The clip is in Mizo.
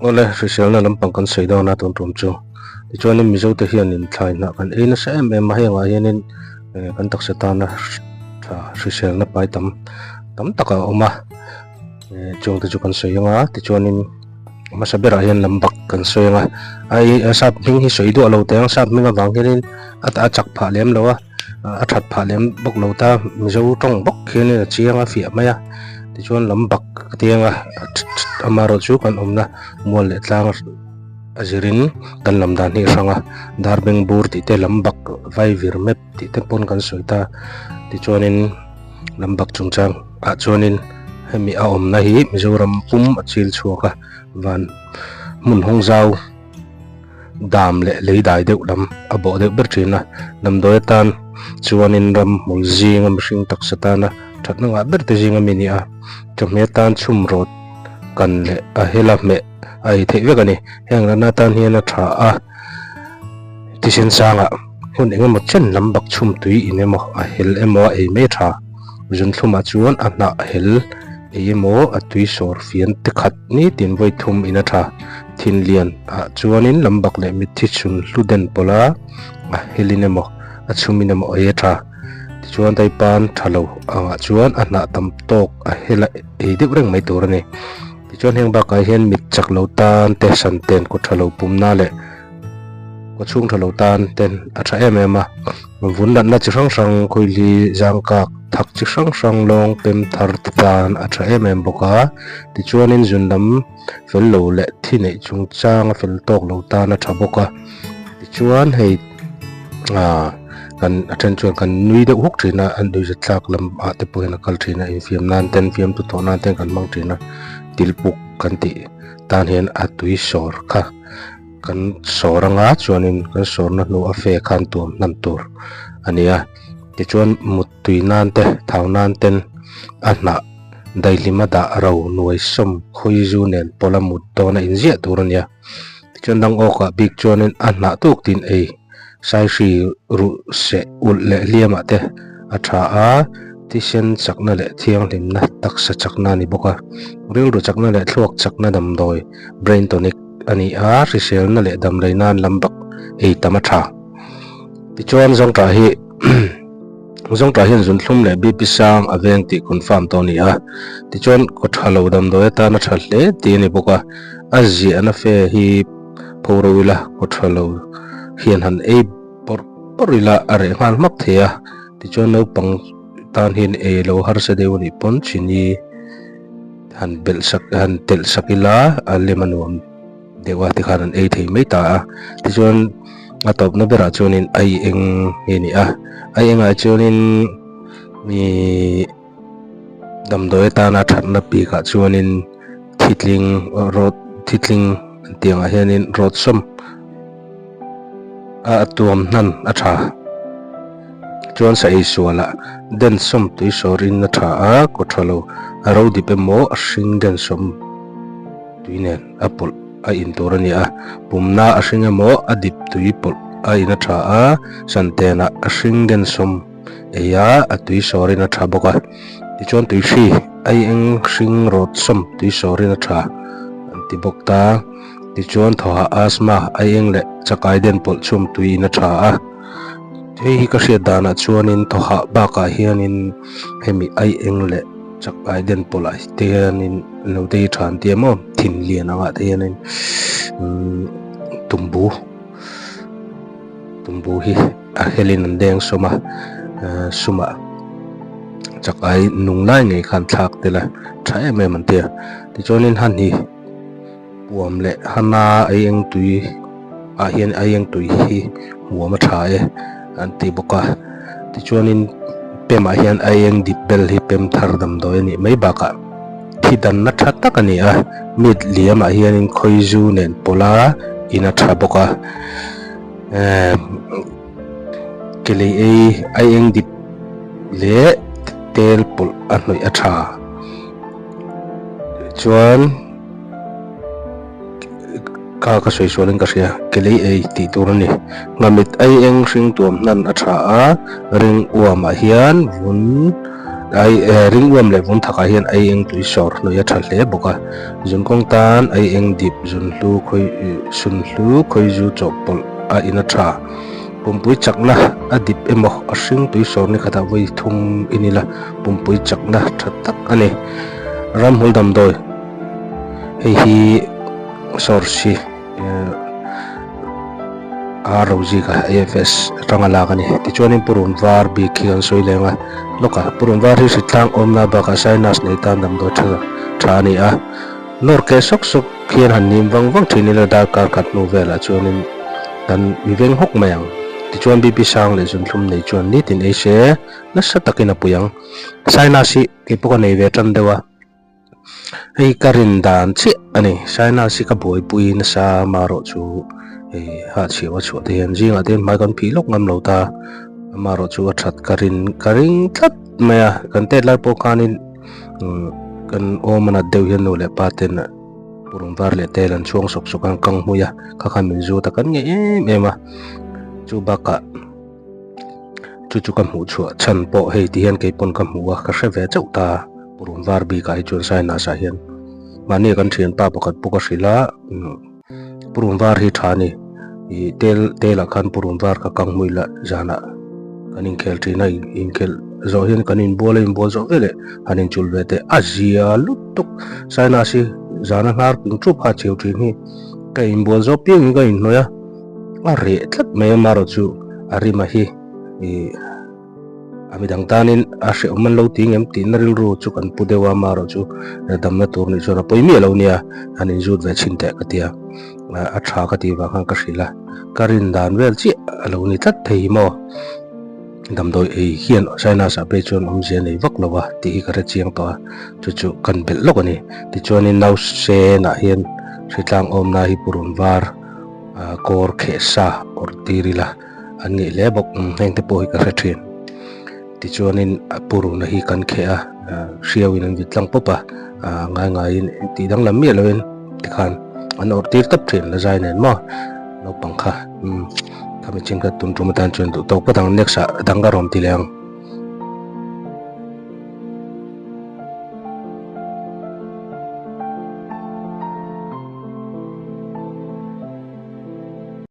Awle, hriselna lampang kan sawi dawn a tun tum chu. Tichuanin Mizote hianin thlai hnah kan ei nasa em em a, hengah hianin kan taksa tana tha hriselna pai tam tam tak a awm a, chungte chu kan sawi ang a, tichuanin hmasa berah hian lam bak kan sawi ang a, ai sap hming hi sawi duah lo teh ang, sap hming avang hianin a chak phah lem lo a. a that phah lem bawk lo ta mizo tawng bawk hianin a chiang a fiah mai a tichuan lam bak ka ti ang a amaherawh chu kan awmna mual leh tlang a zirin kan lam dan hi a hrang a darbeng bur tih te lam bak vai vir map tih te pawn kan sawi ta tichuanin lam bak chungchang ah chuanin hemi a awmna hi mizoram pum a chil chhuak a van hmun hawng zau. Dam leh lei dai deuh lam a bawh deuh ber thin a, damdawi atan chuanin ram hmul zinga mihring taksa tana thatna ngah ber te zinga mi a ni a, chawhmeh atan chhum rawt kan leh a hela hmeh a ei theih vek a ni. Heng natna atan hian a tha a, thisen sangah hun eng emaw chen lam bak chhum tui in emaw a hel emaw a ei mai a tha. Zunthlumah chuan a hnah hel ei emaw a tui sawr fian te khat nitin vawi thum in a tha. Thinlian ah chuanin lambak leh mitthi chhun hlu den pawlh a, a helin emaw a chhumin emaw ei a tha. Tichuan Taipan tha lo angah chuan a hnah tam tawk a hel a ei deuh reng mai tur a ni. Tichuan heng bakah hian mit chak lo tan te santen kut tha lo pumna leh kaw chhung tha lo tan ten a tha em em a. Vun natna chi hrang hrang khawihli zangkak thak chi hrang hrang lawng pem thar te tan a tha em em bawk a. Tichuanin zun lam fel lo leh thi neih chungchang a fel tawk lo tan a tha bawk a. Tichuan hei ah kan a then chuan kan nui deuh huk thin a, an nuihzat thlak lam ah te pawh hian a kal thin a, infiam nan ten fiamtu thawh nan ten kan hmang thin a, tilpuk kan tih tan hian a tui sawr kha kan sawr anga chuanin kan sawrna hnu a fe khan tuam hnan tur a ni a. Tichuan muttui nan te thau nan ten a hnah Daihlima dah ro nuai sawm khawi zu nen pawla mut dawn a inziah tur a nia. Tichuan dang awkah bik chuanin a hnah tuk tin ei saihri ruh seh ulh leh hliamah te a tha a, thisen chakna leh thianghlimna taksa chakna a ni bawk a. Rilru chakna leh thluak chakna damdawi, brain tonic, a ni a, hriselna leh damrei nan lam bak ei tam a tha. Tichuan zawngtah hi. Zawngtah hian zunthlum leh BP sang a veng tih confirm tawh a ni a, tichuan kaw tha lo damdawi atan a tha hle tih a ni bawk a, a ziahna fe hi pho ro ila kaw tha lo hian han ei bawrh bawrh ila a reh nghal hmak thei a, tichuan naupang tan hian ei lo harsa deuh a nih pawn chini han belh sak han telh sak ila a lem a nuam. Deuh a tikhan an ei thei mai ta a, tichuan a tawpna berah chuanin ai eng hi a ni a, ai engah chuanin ihh damdawi atana thatna bikah chuanin thitling rawt thitling an tih angah hianin rawt sawm a tuam hnan a tha chuan sa ei sualah den sawm tui sawrin a tha a kaw tha lo a ro dip emaw a hring den sawm. Tui nen a pawlh a in tur a ni a, pumna a hring emaw a dip tui pawlh a in a tha a, santenah a hring den sawm ei a, a tui sawrin a tha bawk a. Tichuan tui hri ai eng hring rawt sawm tui sawrin a tha an ti bawk ta. Tichuan thawhah asthma ai eng leh chakai den pawlh chhum tui in a tha a. Hei hi ka hriat danah chuanin thawhah bakah hianin hemi ai eng leh. Chak ai den pawlh ah te hianin lo te hi tha an ti em aw thin lian angah te hianin umm tumbu tumbu hi a helin an deng sawm a ehh sumah chak ai nung lai ngei khan thlak tel a tha em em an ti a tichuanin han hi puam leh hana ai eng tui ah hian ai eng tui hi hmuam a tha e an ti bawk a tichuanin pemah hian ai eng dip bel hi pem thar damdawi a nih mai bakah thi danna tha tak a ni a mit liamah hianin khawi zu nen pawlh a in a tha bawk a ehh ke lei ei ai eng dip leh tel pawlh a hnawih a tha chuan. Ka ka sawi sual in ka hria, ke lei ei tih tur a ni. Nghamit ai eng hring tuam hnan a tha a, ring uamah hian vun Ai ring uam leh vun thakah hian ai eng tui sawr hnawih a tha hle bawk a. Zun kawng tan ai eng dip zun hlu khawi sun hlu khawi zu chawhpawlh a in a tha. Pumpui chakna a dip emaw a hring tui sawr ni khatah vawi thum in ila pumpui chakna tha tak a ni. Ramhmul damdawi hei hi source hi a rozika AFS atanga lak a ni. Tichuanin purun var bik hi kan sawi leng a lawk a, purun var hi hritlang awmna bakah sinus nei tan damdawi tha tha a ni a. Nawr keh sawk sawk khian han nim vang vang thin ila darkar khat hnu velah chuanin kan mi veng hawk mai ang. Tichuan BP sang leh zunthlum nei chuan nitin ei se nasa takin a pui ang. Sinus hi kei pawh ka nei ve tan deuh a, hei ka rin dan chiah a ni. Sinus hi ka buaipui nasa amaherawh chu hei hahchhiau a chhuah te hian zingah te hian hmai kan phih lawk ngam lo ta, amaherawh chu a that ka rin ka ring tlat mai a. Kan tet lai pawh khanin Kan awm a nat deuh hian nu leh pa ten purun var leh tel an chhuang sawk sawk a an kang hmui a kha khan min zut a kan ngeih em em a chu bakah chu chu ka hmuh chhuah chhan pawh hei ti hian kei pawn ka hmu a ka hre ve chauh ta purun var bikah hi chuan sinus ah hian mahni kan thianpa pakhat pawh ka hrilh a. Purun var hi tha a ni. Ih tel telah khan purun var kha kang hmui lah zanah kan inkhel thin a, inkhelh zawh hian kan inbual a, inbual zawh veleh han inchulh ve teh a zia lutuk. Sinus hi zana hnar ping thup kha a cheu thin hi ka inbual zawh piangin ka inhnawih a, a reh tlat mai a marawh chu a rima hi ih. A midang tanin a hrehawm an lo ti ngem tihna rilru chu kan pu deuh a, amaherawh chu damna tur nih chuan a pawi miah lo nia, han inzut ve chhin teh ka ti a, a tha ka tih vang khan ka hrilh a, ka rin dan vel chiah a lo ni tlat thei hi maw? Damdawi ei hian sinus ah phei chuan awmzia nei vak lo a tih hi ka hre chiang tawh a, chu chu kan belh lawk a ni. Tichuanin nausenah hian hritlang awmna hi purun var kawr kheh sa awrh tir ila. An ngeih hle bawk heng te pawh hi ka hre thin tichuanin a puruna hi kan kheh a hriauin an vit tlang pawp a ngai ngaiin tih danglam miah loin tikhan an awrh tir tawp thin la zai nen maw naupang kha khami chin kha tun tum atan chuan duh tawk phawt ang next ah dang ka rawn ti leh ang.